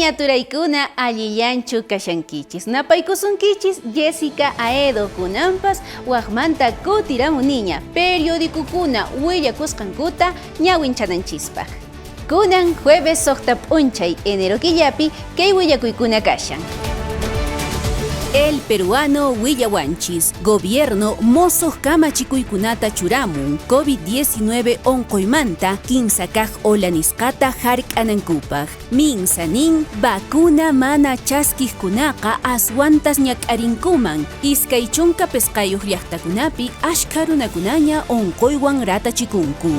Ñaña turaykuna allillanchu kashankichis. Napaykusunkichis Jessica Aedo kunanpas waqmanta kutiramuniña periodicokuna willakusqankuta ñawinchananchispaq. Kunan jueves suqta p'unchay enero killapi kay willakuykuna kashan. El peruano willawanchis, gobierno mosoq kamachikuykunata churamun COVID-19 onqoymanta kinsa kaq ola nisqata hark'anankupaq. Minsa nin vacuna mana chaskiqkunaqa aswantas ñak'arinkuman, 25 llaqtakunapi askha runakunaña onqoywan ratachikunku.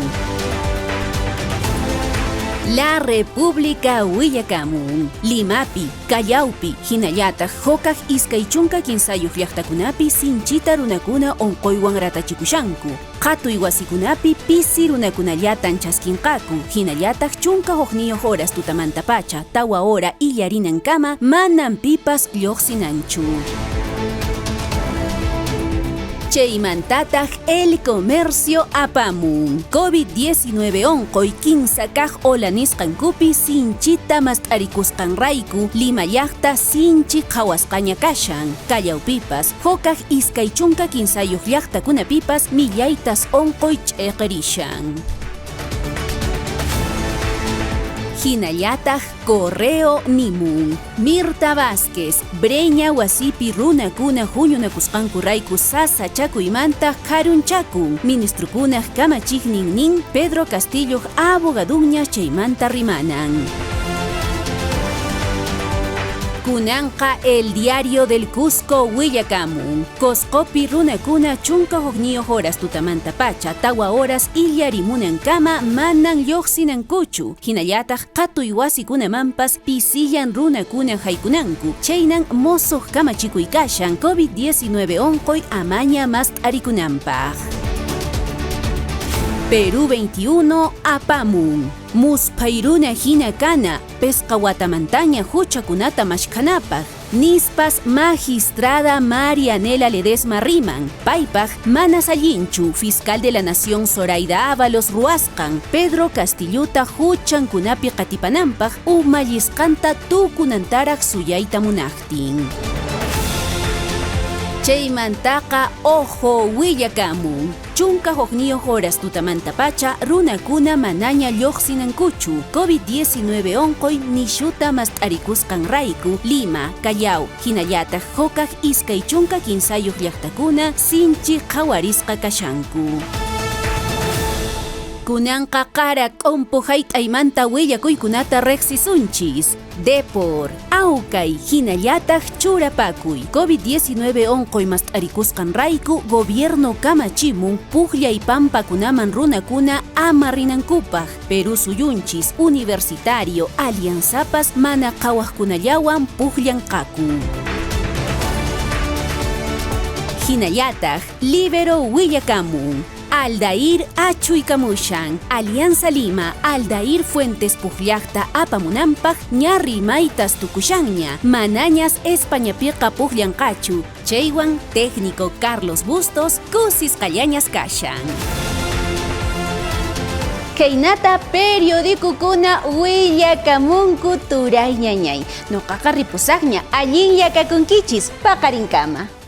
La República willakamun, Limapi, Callaupi, hinallataq hukaq 23 llaqtakunapi sinchita runakuna onqoywan ratachikushanku. Qhatuy wasikunapi pisi runakunallatan chaskinqaku, hinallataq 11 horas tutamantapacha 4 hora illarinankama manan pipas lluqsinanchu. Chaymantataq El Comercio apamun. COVID-19 onqoy kinsa kaq ola nisqankupi sinchita mast'arikusqanrayku Lima llaqta sinchi qhawasqaña kashan. Callaupipas, hukaq 23 llaqtakunapipas millaytas onqoy ch'eqirishan. Hinallataq Correo nimun. Mirta Vázquez, Breña wasipi runakuna huñunakusqankurayku sasachakuymanta karunchakun. Ministrokunaq kamachiqnin nin Pedro Castillo abogaduña chaymanta rimanan. Kunanqa El Diario del Cusco willakamun. Cuscopi runakuna 11 horas tutamanta pacha 4 horas illarimunankama manan lluqsinankuchu. Hinallataq qhatuy wasikunamanpas pisillan runakuna haykunanku. Chaynan mosoq kamachikuy kashan COVID-19 onqoy amaña mast'arikunanpaq. Perú 21 apamun. Musphayruna hina kana pisqa watamantaña huchakunata mashkhanapaq. Nispas magistrada Marianela Ledesma riman. Paypaq manas allinchu fiscal de la Nación Zoraida Ábalos ruwasqan Pedro Castillota huchankunapi qatipananpaq umallisqanta tukunantaraq suyayta munaqtin. Chaymantaqa ojo willakamun. 11 horas tutamanta pacha runakuna manaña lluqsinankuchu. COVID-19 onqoy nishuta mast'arikusqanrayku Lima, Callao, hinallataq hukaq 23 llaqtakuna sinchi qhawarisqa kashanku. Kunanqa qara k'umpu hayt'aymanta willakuykunata riqsisunchis. Depor, awkay, hinallataq churapakuy. COVID-19 onqoy mast'arikusqanrayku gobierno kamachimun pukllay pampakunaman runakuna ama rinankupaq. Perú suyunchis universitario alianzapas mana qhawaqkunallawan pukllanqaku. Hinallataq Libero willakamun. Aldair achuykamushan. Alianza Lima, Aldair Fuentes pukllaqta apamunanpaq ña rimaytas tukushanña. Manañas Españapiqa pukllanqachu. Chaywan técnico Carlos Bustos kusisqallañas kashan. Khaynata periodicokuna willakamunku turay ñañay. Nuqaqa ripusaqña allinlla kakunkichis paqarinkama.